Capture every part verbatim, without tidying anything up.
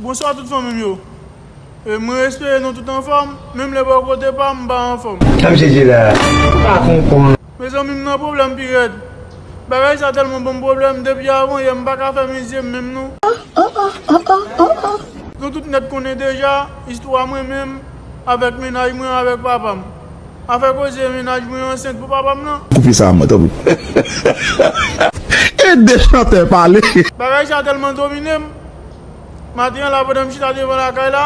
Bonswa tout fanmi m yo. E, mwen espere nou tout anfòm, menm lè bò kote pa m, m pa anfòm. Sa misye di la? Ou pa konprann. Mezanmi, m nan pwoblèm pi rèd. Bagay sa tèlman ban m pwoblèm, depi avan yè m pa ka fèmen zye m menm non. Nou tout nèt konnen deja, istwa mwen menm, avèk mennaj mwen, avèk papa m. Afè koze mennaj mwen ansent pou papa m nan. Koupe sa a mwen, tanpri. Ede chantè pale. Bagay sa tèlman domine m. Maten an la, pandan m chita devan lakay la,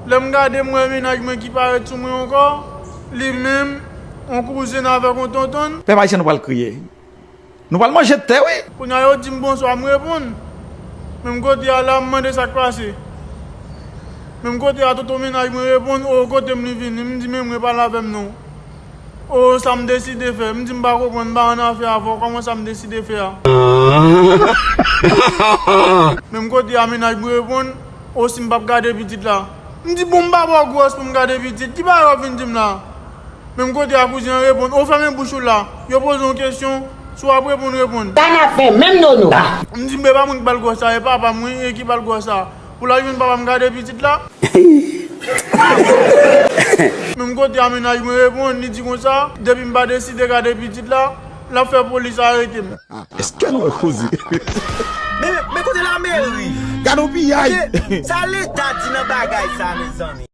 lè m gade, m wè mennaj mwen ki parèt sou mwen ankò, li menm, yon kouzen avèk yon tonton. Pèp ayisyen, nou pral kriye. Nou pral manje tè, wi. Kounye a yo di m bonswa, m reponn. Menm kote a la, m mande sa k pase. Menm kote a, tonton mennaj mwen reponn, o, kote m li vini? M di, men mwen pale avè m non. O, sa m deside fè? M di, m pa konprann, m pa annafè avè w, kòman sa m deside fè a? Menm kote a, mennaj mwen reponn, o, si m p ap gade pitit la. M di, bon, m pa ba w gwòs pou m gade pitit, ki bagay w ap vin di m la? Menm kote a, kouzen an reponn, o, fèmen bouch ou la. Yo poze w kesyon, si w ap reponn, reponn. Sa n ap fè menm nono. M di, m, e pa mwen ki ba l gwòs sa, e papa m, wi, e ki ba l gwòs sa. Pou l al jwenn papa m gade pitit la. Menm kote a, mennaj mwen reponn, li di konsa, depi m pa deside gade pitit la, l ap fè polis arete m. Èske nou wè koze? Men, men kote lameri? Gade yon piyay! Sa Leta di nan bagay sa, mezanmi?